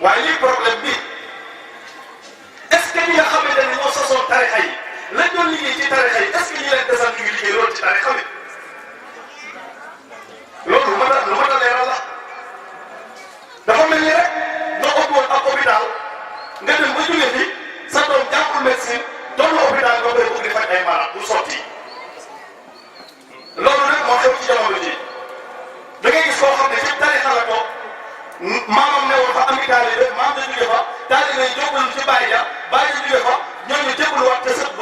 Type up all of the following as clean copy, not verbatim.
waaye lii problème bi est-ce que ñi nga xamante ne ñoo sosoon tarixa yi lañ doon liggéey ci tarixa yi est-ce que ñi leen desal ñu ngi liggéey loolu ci tarixa bi loolu lu ma ta leeral la dafa mel ni rek nga ubbi woon ab hôpital nga dem ba jóge fi sa doom jàngul médecine tollu hôpital nga bëri bëgg di faj ay malade du sotti loolu nag moo xew ci jamono ji da ngay gis koo xam ne ci tarixa la toog maamam ne woon fa am i taalibe maam da jóge fa taalibe yi jógul ci bàyyi ja bàyyi ja jóge fa ñooñu jébul waat te sët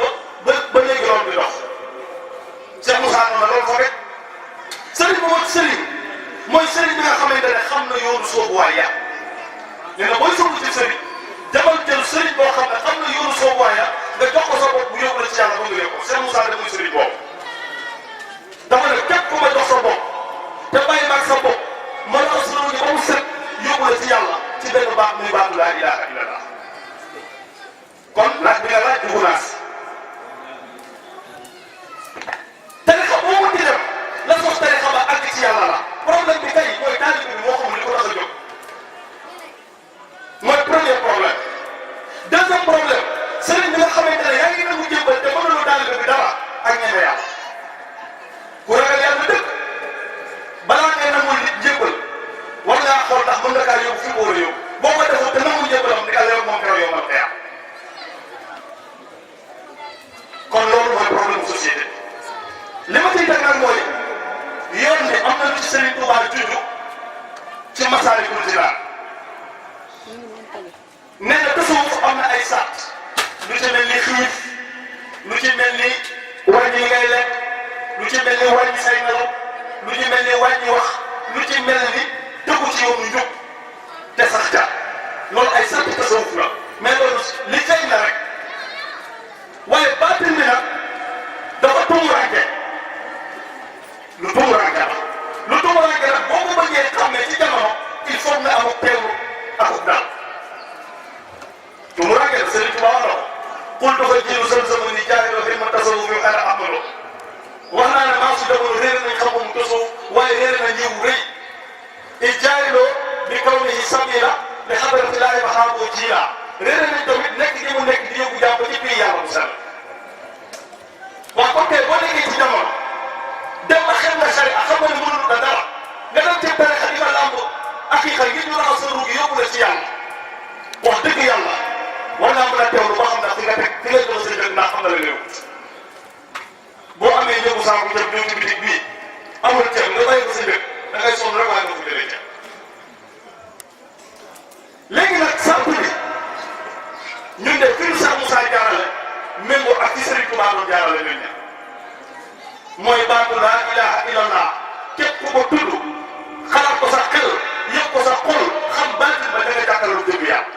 ba léegi loolu di dox Cheikh Moussa noonu loolu fa rek sëriñ bu mat sëriñ mooy sëriñ bi nga xamante ne xam na yoonu soobuwaay ya nee na booy soobu ci sëriñ demal jël sëriñ boo xam ne xam na yoonu soobuwaay ya nga jox ko sa bopp bu yóbbu la ci yàlla ba nga ko Cheikh Moussa de muy sëriñ boobu dafa ne képp ku ma jox sa bopp te bàyyi maag sa bopp ma la os loolu ba mu set yóbbu la ci yàlla ci benn baat muy baatu laa ilaaha illallah kon laaj bi nga laaj dugg naa si tarixa boo mën di dem la sos tarixa ba àgg ci yàlla la problème bi tey mooy taalibe bi moo xamul li ko tax a jóg mooy premier problème deuxième problème sëriñ bi nga xamante ne yaa ngi nangu jébbal te mënuloo taalibe bi dara ak ñeme yàlla ku ragal yàlla dëkk balaa ngay nangul nit jébbal war ngaa xool ndax mën nga kaa yóbbu fi mu war a yóbbu boo ko defoo te nangul jébbalam di nga leew moom keroog yow man xëy kon loolu mooy problème mu société li ma ciy teg nag mooy yoon bi am na lu ci Serigne Touba junj ci Masaalikul Jinaan nee na tasawuf am na ay sart lu ci mel ni xiif lu ci mel ni wàññi li ngay lekk lu ci mel ni wàññi say nelaw lu ci mel ni wàññi wax lu ci mel ni tëggu ci yoonu njub te sax ca loolu ay sart tasawuf la mais loolu li feeñ na rek waaye baatin bi nag dafa tumuraanke lu tumuraanke la lu tumuraanke nag boo ko bëggee xam ne ci jamono il faut nga am ak teewlu akub daal tumuraanke la Sëriñ Tuubaa wax na ko qul dafa jilu sam-sama ni jaarilo fi ma tasawuf mi xara amalo wax naa ne maa su demoon réer nañ xam-xamu tasawuf waaye réer na ñëw rëy i jaarilo bi kaw ni sabila li xadarati laahi ba xaaboo jiila réer nañ tamit nekk gi mu nekk di yóbbu jàpp ci biir yàlla bu sell waaw kon tey boo nekkee ci jamono dem ba xel nga sari xam nga ne mënul da dara nga dem ci tarixa di nga làmb aqiqa ngir ñu raxas sa ruug yóbbu la ci yàlla wax dëgg yàlla war naa mën a teewlu ba xam ndax fi nga teg fi nga jox sa jëg ndax xam na la léew boo amee njëgu saako jëm ñëw ci bitig bii amul ceeb nga bàyyi ko sa jëg da ngay sonn rek waaye nga ko jëlee ceeb léegi nag sant bi ñun de fi ñu Cheikh Moussa jaarale méngoo ak ci Serigne Touba doon jaarale ñun ña mooy baatu laa ilaha illallah képp ku ko tudd xalaat ko sa xel yëg ko sa xol xam baatin ba da nga jàkkaarloo jëmm yàlla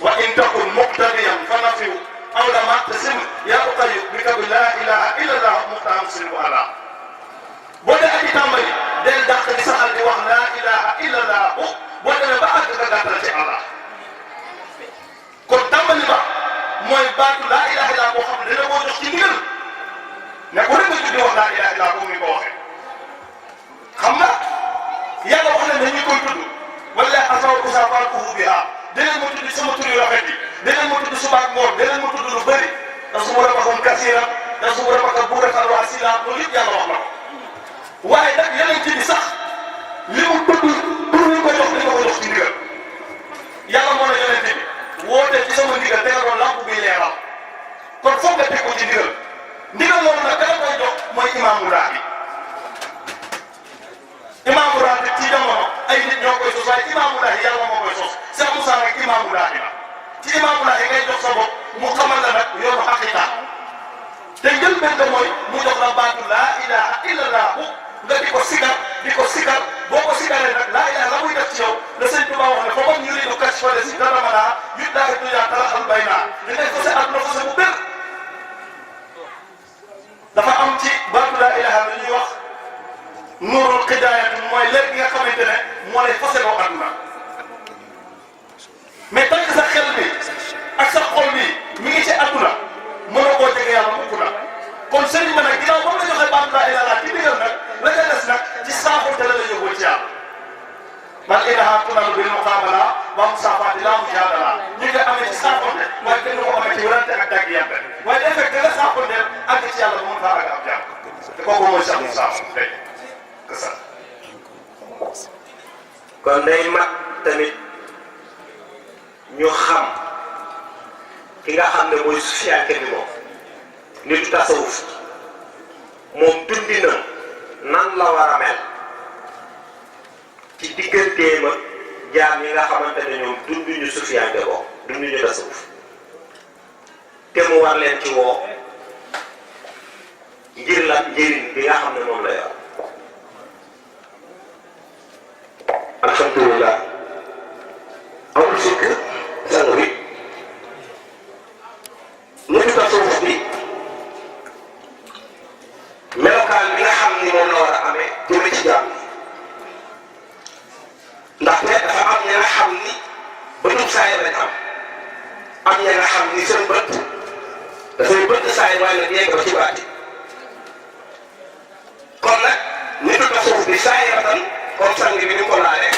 wa in takun muqtadiyan fa nafiu aw la maqtasim yaa uqayu bi ka bi laa ilaha illallah muxtaam sinu ala boo dee aji tàmbali del dàq di saxal di wax laa ilaha illallah boo demee ba àgg nga gàttal ci Allah kon tàmbali ba mooy baatu laa ilaha illallah boo xam ne dina koo jox ci ndigal ne ko rek nga jug di wax laa ilaha illallah boobu ni ko waxee xam nga yàlla wax ne ñu koy tudd wala asaw usafaatuhu biha dinañ ma tudd sama tur yu rafet yi dinañ ma tudd suba ak ngoon dinañ ma tudd lu bëri ndax su ma rabaxoon kasiira ndax su ma rabaxoon bu rafet waa sila loolu yëpp yàlla wax na ko waaye nag yeneen ci bi sax li mu tudd tur ñu ko jox dañ ko jox ci ndigal yàlla moo ne yeneen ci bi woote ci sama ndigal tegal ko lamp bi leeral kon foog nga teg ko ci ndigal ndigal loolu nag dana koy jox mooy imaamu raati imaamu raati ci jamono ay nit ñoo koy sos waaye imaamu raati yàlla moo koy sos Cheikh Moussa nag imaamu raati la ci imaamu raati ngay jox sa bopp mu xamal la nag yoonu xaqiqa te njëlbeen nga mooy mu jox la baatu laa ilaha illallah nga di ko sikar boo ko sikaree nag laa ilaha la muy def ci yow la sëñ Tuba wax ne fa man yuridu kashfa si dara mën a yut daa dunya talaxal bay naa li ngay fase àdduna fase bu bér dafa am ci baatu laa ilaha lu ñuy wax nuurul xidaayat mooy leer gi nga xamante ne moo lay fase loo àdduna mais tant que sa xel bi ak sa xol bi mi ngi ci àdduna mënoo koo jege yàlla mukk na kon sëriñ ma nag ginnaaw moom la joxe baatu laa ilaha ci ndigal nag la ca des nag ci saafante la la yóbboo ci yàlla man ilaha innaha tunalu bil muqabala wa musafati la mujadala ñi nga amee ci saafonte waaye kenn ko amee ci wérante ak dagg yàmbe waaye day fekk la saafonte ak ci yàlla mun faa ak am jàmm te kooku mooy Cheikh Moussa tey que ça. kon day mat tamit ñu xam ki nga xam ne mooy sufiyanke bi moom nitu tasawuf moom dundi na nan la war a mel ci digganteem ak jaam yi nga xamante ne ñoom dunduñu sufiyanke boobu dunduñu tasawuf te mu war leen ci woo ngir la njëriñ bi nga xam ne moom la yor. alhamdulilah amul sikk sang bi nitu tasawuf bi melokaan bi nga xam ni moom la war a amee jëme ci jàmm ndaxte dafa am ña nga xam ni bëtub saay lañ am ña nga xam ni seen bët dafay bët saay waaye nag yegg ba ci baati kon nag nitu tasawuf bi saay ratan comme sang bi ni ko laalee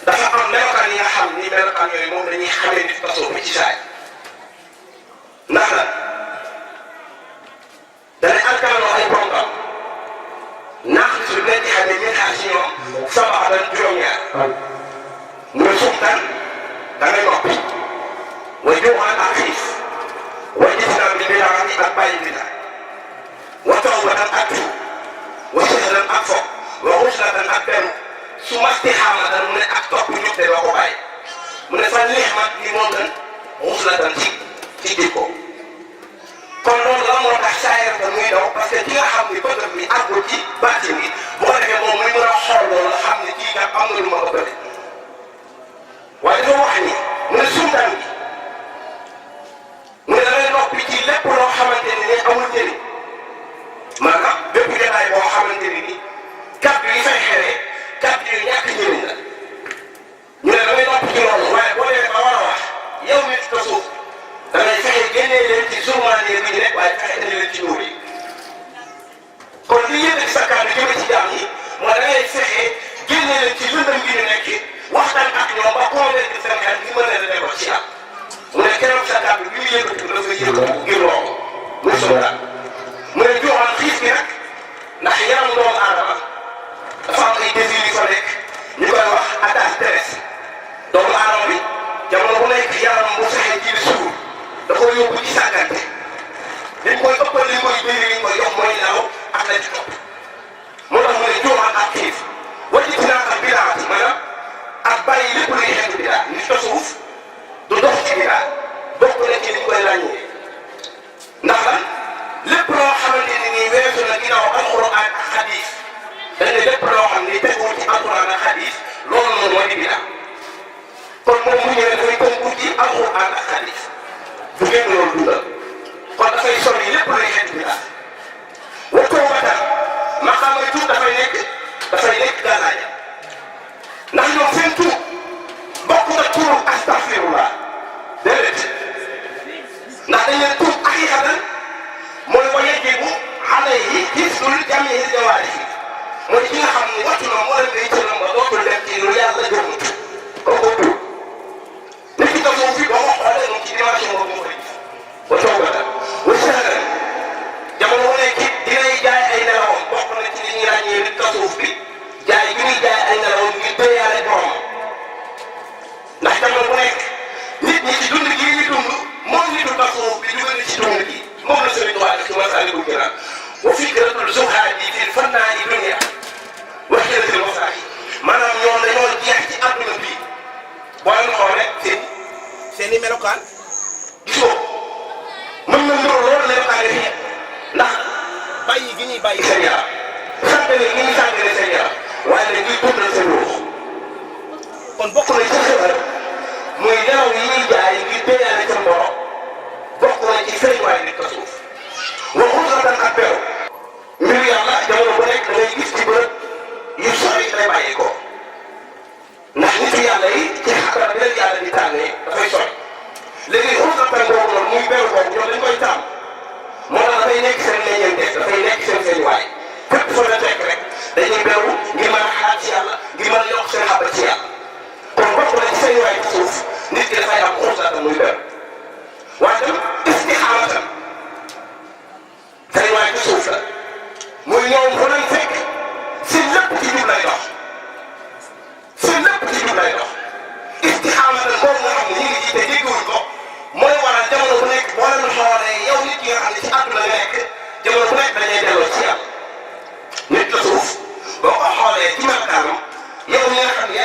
dafa am melokaan yi nga xam ni melokaan yooyu moom dañuy xamee nitu tasawuf bi ci saay ndax la dana alkaloo ay ponkal naax li su leen di xamee ñun xaar si ñoom sabaxatan juróom-ñaar muy sumtan da ngay noppi wa juuxaan ak xiif wa jisnaan bi bidaxati ak bàyyi bida wa tawbatan ak tuub wa sihran ak fo wa xuslatan ak beru su mastixaamatan mu ne ak topp ñub te doo ko bàyyi mu ne fa nixmat li moo gën xuslatan ci jikko kon loolu la moo tax saayir ko muy daw parce que ki nga xam ni bëgg mi àggul ci baatin bi bu ko defee moom muy mën a xool loolu la xam ni kii kat am na lu ma ëppale waaye dafa wax ni mu ne sumtan bi mu ne damay noppi ci lépp loo xamante ni amul njëriñ maanaam bépp jotaay boo xamante ni kàddu yi fay xewee kàddu yu ñàkk njëriñ la ñu ne damay noppi ci loolu waaye boo demee ba war a wax yow mi ci suuf da ngay fexe génnee leen ci journalier bi ñu nekk waaye fexe indi leen ci nuur yi kon li yëkkati sa kàddu jëme ci jaam yi mooy da ngay fexe génnee leen ci lëndëm gi ñu nekk waxtaan ak ñoom ba convaincre seen xel ñu mën leen a defar ci yàlla mu ne keroog sa kàddu bi mu yëkkati dafa yëkkati ngir loolu muy soxla mu ne joxoon xiif bi nag ndax yaram doomu aadama dafa am ay désir yu fa nekk ñu koy wax attache terrestre doomu aadama bi jamono bu nekk yaram bu fexee ji di suur da koy yóbbu ci sàggante dañ koy ëppal li koy bëri li koy yokk mooy nelaw ak la ci topp moo tax mu ne juuxaan ak xiif wala ci naan ak bidaat maanaam ak bàyyi lépp luy xeetu bidaa ni tasawuf du dox ci bidaa bokk na ci liñ koy ràññee ndax lan lépp loo xamante ni nii weesu na ginnaaw alxuraan ak xadiis dañ ne lépp loo xam ni teguwul ci alxuraan ak xadiis loolu moom mooy di bidaa kon moom mu ñëwee dafay tënku ci alxuraan ak xadiis du génn loolu dundal kon dafay sori lépp luy xeetu bidaa wa tawbatan ma xam ne tuub dafay nekk gàllaaya ndax ñoom seen tuub bokk na tuuru astaghfirullah déedéet ndax dañ leen tuub xaqiiqatan mooy wa yajibu alayhi hifzul jamii jawaarihi mooy ki nga xam ne wattu na moo leen koy cëram ba dootul dem ci lu yàlla jëmut kooku tuub nit ki tasawuf fi boo ko xoolee moom ci dimension boobu moo koy gis wa tawbatan wa sihran jamono bu nekk dinay jaay ay nelawam bokk na ci li ñuy ràññee nit tasawuf bi jaay bi muy jaay ay nelawam ngir déyaale borom ndax jamono bu nekk nit ñi ci dund gii ñu dund moom nitu tasawuf bi dugal ci dund gi moom la Sëriñ Tuubaa def ci Masaalikul Jinaan wa fikratul zuhaadi fil fannaa'i dunya wa xiratil wasaa'i maanaam ñoom dañoo jeex ci àdduna bi boo leen xoolee seen i melokaan gisoo mën na ndóol loolu melokaan yi fi ndax bàyyi gi ñuy bàyyi seen yaram sàggane gi ñuy sàggane seen yaram waaye nag ñuy dundal seen ruux kon bokk na ci xewal muy nelaw yi ñuy jaay ngir déyaale seen borom bokk na ci feeñuwaay nit ka suuf waxul la tan ak beew mbir yàlla jamono bu nekk da ngay gis ci bërëb yu sori lay bàyyi ko ndax nit yàlla yi ci xabaar bi leen yàlla di tànnee dafay sori léegi xul la tan boobu noonu muy beew boobu ñoom dañ koy tàmm moo tax dafay nekk seen meññeente dafay nekk seen feeñuwaay fépp fa la fekk rek dañuy beewu ngir mën a xalaat ci yàlla ngir mën a yokk seen xabar ci yàlla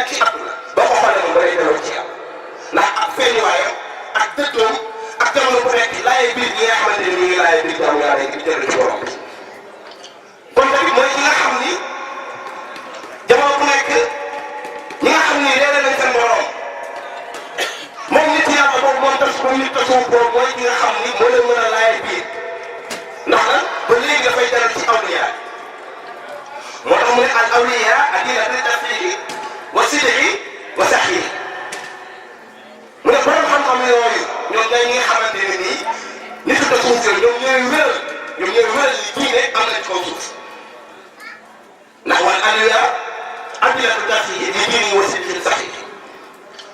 nekk ci àdduna boo ko xoolee moom ba lay delloo ci yàlla ndax ak feeñuwaayam ak dëddoom ak jamono bu nekk laajee biir ñi nga xamante ni ñu ngi laajee biir jaamu yàlla yi di dellu ci borom bi kon tamit mooy ñi nga xam ni jamono bu nekk ñi nga xam ni réeré nañ seen borom moom nit yàlla boobu moom tas moom nit tasoo boobu mooy ki nga xam ni moo leen mën a laajee biir ndax lan ba léegi dafay dalal ci awliya moo tax mu ne al awliya adina bi tasdiqi wa sidqi wa saxi mu ne borom xam-xam yooyu ñoom ñooy ñi nga xamante ne nii nit ku suuf yooyu ñoom ñooy wéral li diine am na ci kaw suuf ndax wal awliya adina bi tasdiqi li diini wa sidqi saxi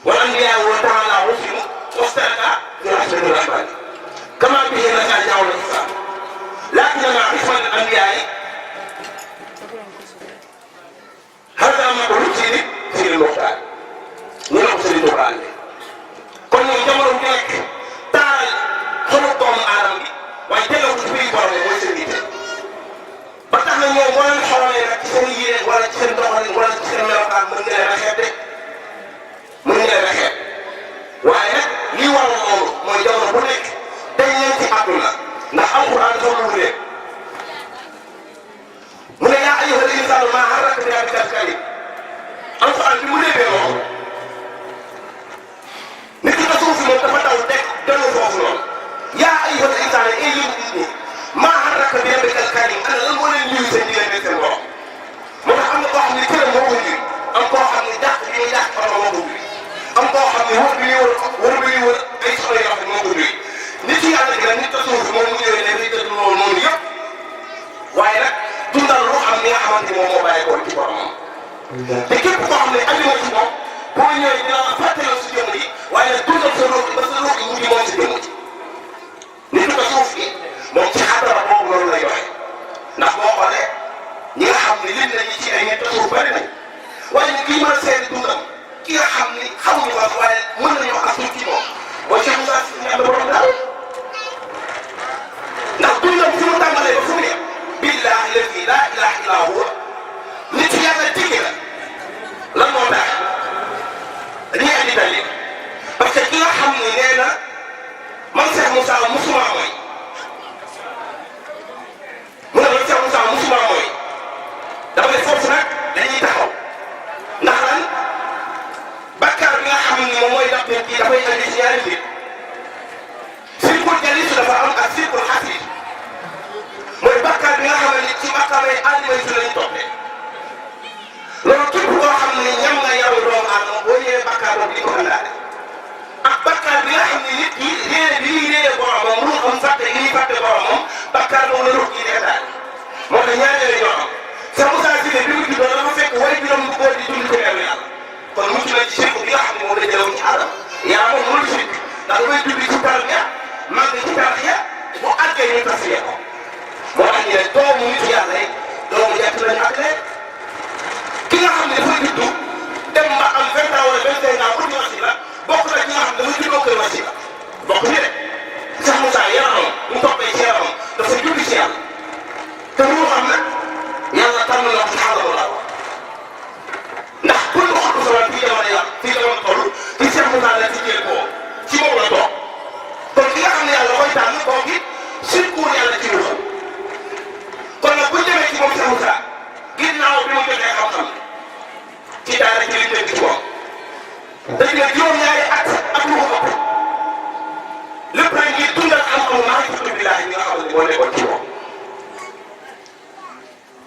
wal anbiya wa taala rusulu wastaraka bi rahmati rahmani kama bihi nasa jawla islam lakin ma isman al anbiya hada ma ko ci nit ci li waxtaan ñu la ko sëriñ Tuuba ande kon ñoom jamono bu nekk taal xolu doomu aadama bi waaye delloo ko ci biir borom mooy seen yitte ba tax na ñoom boo leen xoolee nag ci seen yéene wala ci seen doxalin wala ci seen melokaan mën nga leen a xeeb de mën nga leen a xeeb waaye nag lii waral loolu mooy jamono bu nekk dañ leen ci àdduna ndax alxuraan dafa lu leen mu ne yaa ayyuhal insaanu maa harraka bi rabbikal kariim alxuraan bi mu déggee loolu nit ki nga suuf moom dafa daw dekk dellu foofu noonu yaa ayyuhal insaanu ay yéen nit ñi maa harraka bi rabbikal kariim ana lan moo leen nuyu seen diggante seen borom moo tax am na koo xam ne këram moo ko nuyu am koo xam ne jàpp bi ñuy jàpp oto moo ko nuyu am koo xam ne wër bi ñuy wër ay soxla yoo xam ne moo ko nuyu nit yi yàlla gi nag nit ka suuf moom mu ñëwee ne day tëdd loolu noonu yëpp waaye nag dundal lu xam li nga xamante ni moom moo bàyyeekoo ci boromam te képp koo xam ne andi nga ci moom boo ñëwee dina la fàttaloo si jëmm ji waaye nag dundal sa ruux ba sa ruux yi mujj moom si jëmm ji nit ko suuf gi moom ci xadara boobu loolu lay doxee ndax boo xoolee ñi nga xam ne lim nañu ci ay nit suuf bari nañ waaye ñu kii mën a seeti dundam ki nga xam ni xamuñu ko waaye mën nañu wax ak suuf ci moom mooy Cheikh Moussa si ñaar borom daal ndax dundam fi mu tàmbalee ba fu mu yem billahi lazi laa ilaha illa huwa nit yàlla tigi la lan moo tax dañuy andi dalil parce que ki nga xam ne nee na man Cheikh Moussa musuma mooy mu ne man Cheikh Moussa musuma mooy dafa ne foofu nag dañuy taxaw ndax lan bakkaar bi nga xam ni moom mooy daf nit ki dafay andi ci ñaari mbir sirkul jalis dafa am ak sirkul xasit mooy bakkaar bi nga xam ne ci bakkaar yi àndimay si lañu toppee loolu képp koo xam ne ñam nga yaru doomu aadama boo ñëwee bakkaar boobu di ko àndaale ak bakkaar bi nga xam ne nit ñi réere bi ñuy réere boromam mënul am fàtte yi ñuy fàtte boromam bakkaar boobu la ruux yi di àndaale moo tax ñaari yooyu ñoo am Cheikh Moussa Cissé bi mu juddoo dafa fekk way juróom bu góor di dund ci leeru yàlla kon mucc na ci sirku bi nga xam ne moom la jëlewoon ci aadama yaa moom mënul sirk ndax dafay judd ci tarbiya màgg ci tarbiya bu àggee ñu tasfiya ko moo tax ñu ne doomu nit yàlla yi doomu jàpp lañu ak leen ki nga xam ne dafay juddu dem ba am 20 ans wala 25 ans uti wasila bokk na ci nga xam ne dafa juddoo kër wasila bokk ñu de Cheikh Moussa yaramam mu toppee ci yaramam dafa judd ci yàlla te mu xam nag yàlla tànn na ko ci xaaral la ndax pour nga xool sa wàll fii jamono yàlla fii jamono toll ci Cheikh Moussa la ci jël koo ci moom la toog kon ki nga xam ne yàlla koy tànn kooku it surtout yàlla ci lu xam kon nag bu ñu demee ci moom Cheikh Moussa ginnaaw bi mu jotee xam-xam ci daara ci liñ nekk ci moom dañ ne juróom-ñaari at ak lu ko ëpp lépp rek ngir dundal xam-xamu maarifatu billaahi nga xam ne moo nekkoon ci moom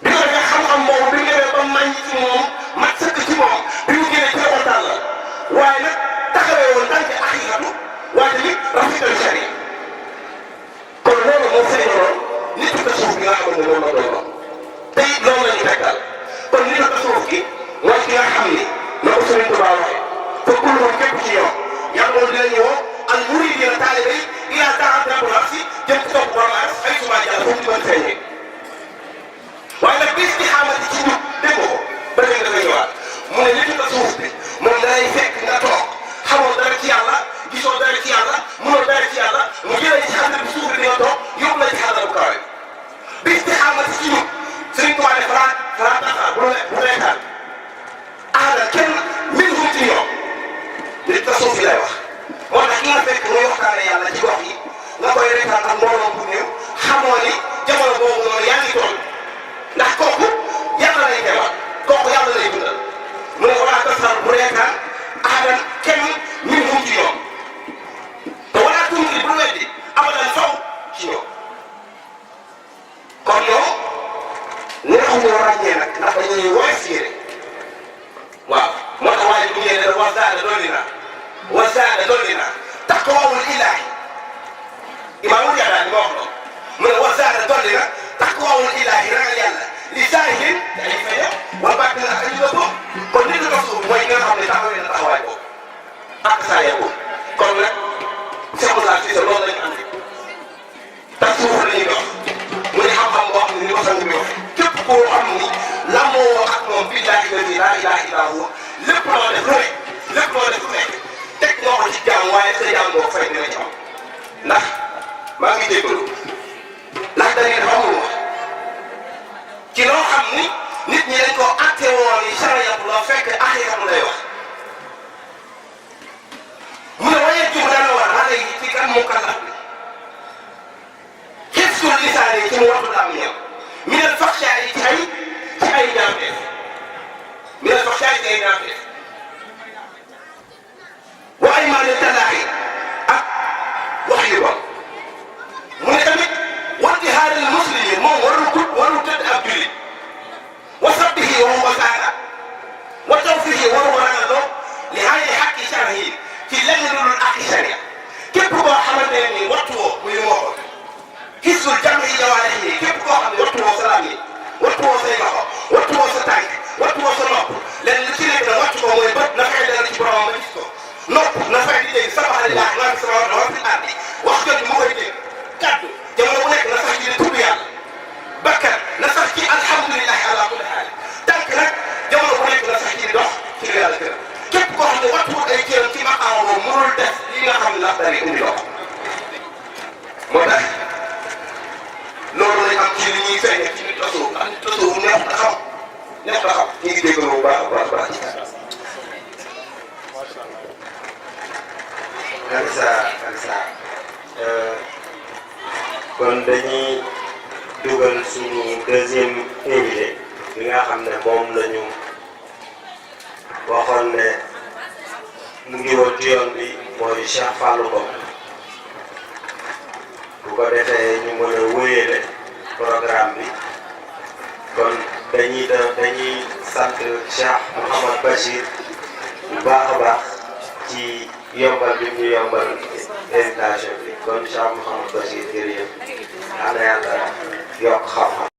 bi ko defee xam-xam boobu bi mu demee ba màññ ci moom mat sëkk ci moom bi mu génnee ci waxtaan la waaye nag taxawee woon tant que xaqiiqatu waaye tamit rafetal sharia kon loolu moo feeñoon nit ku tasawuf bi nga xam ne moom la doon te it loolu la ñu tegtal kon nit ku tasawuf gi mooy ki nga xam ni na ko Sëriñ Tuubaa waxee fa kulluhum képp ci yow yàlla moom dinañu woo al muridiina taalibe yi ilaa taa'ati rabbil arsi jëm ci topp borom aras ay subaa jàll foofu ñu mën feeñee waaye nag bis ci xamante ci ñun dégg ko ba léegi dafay ñëwaat mu ne nit ku tasawuf bi moom dalay fekk nga toog xamoo dara ci yàlla gisoo dara ci yàlla mënoo dara ci yàlla mu jëlee ci xadra bi suuf bi nga toog yóbbu la ci xadra bu kawe bis ci xamante ci ñun Sëriñ Tuubaa ne faraat taxaar bu reetaan aada kenn alladi laa ilaaha illaa huwa lépp loo def lu nekk lépp loo def lu nekk teg nga ko ci jaam waaye sa jaam boo fay dina ci am ndax maa ngi déglu ndax dañuy dafa amul wax ci loo xam ni nit ñi dañ koo àtte woon yi sariyatu la fekk axiratu lay wax mu ne waaye jub dana war xale yi ci kan mukallaf bi xifsul lisaan yi ci mu wattu am ñam minal faxshaa yi ci ay ñaawteef minal faxshaa yi ci ay ñaawteef wa aymaani talaahi ak wax yu bon mu ne tamit wantihaaril muslimi moom warul tëdd ab jullit wa sabbihi wa huwa saaga wa tawfihi wa huwa ragaloo li hayri haqqi shar'i ci lenn lu dul àqi sharia képp koo xamante ne nii wattu woo muy li ma waxoon hisul jam'i jawaarihi képp koo xam ne wattu woo sa làmmiñ wattu woo say loxo wattu woo sa tànk wattu woo sa nopp lenn lu ci nekk nag wattu ko mooy bët na fexe dara ci boromam ba gis ko nopp na fexe di dégg sabaxa lillaahi maa fi samaawaati wa fil ardi wax jooju mu koy dégg kaddu jamono bu nekk na sax ci di tudd yàlla bakkan na sax ci alhamdulilahi ala kulli haal tànk nag jamono bu nekk na sax ci di dox ci li yàlla gërëm képp koo xam ne wattuwul ay cëram ci maqaama boobu mënul def li nga xam ne ndax dari indi dox moo tax loolu lañ am ci li ñuy feeñe ci nit tasawuf ndax nit tasawuf neexut a xam neexut a xam ñu ngi dégg bu baax a baax a baax Alisa kon dañuy dugal suñu deuxième invité bi nga xam ne moom la ñu waxoon ne mu ngi woon ci yoon bi mooy Cheikh Fallou Ngom bu ko defee ñu mën a wéyale programme bi kon dañuy sant Cheikh Mouhamad Bachir bu baax a baax ci yombal bi ñu yombal invitation bi kon Cheikh Mouhamad Bachir jërëjëf yàlla yokk xam-xam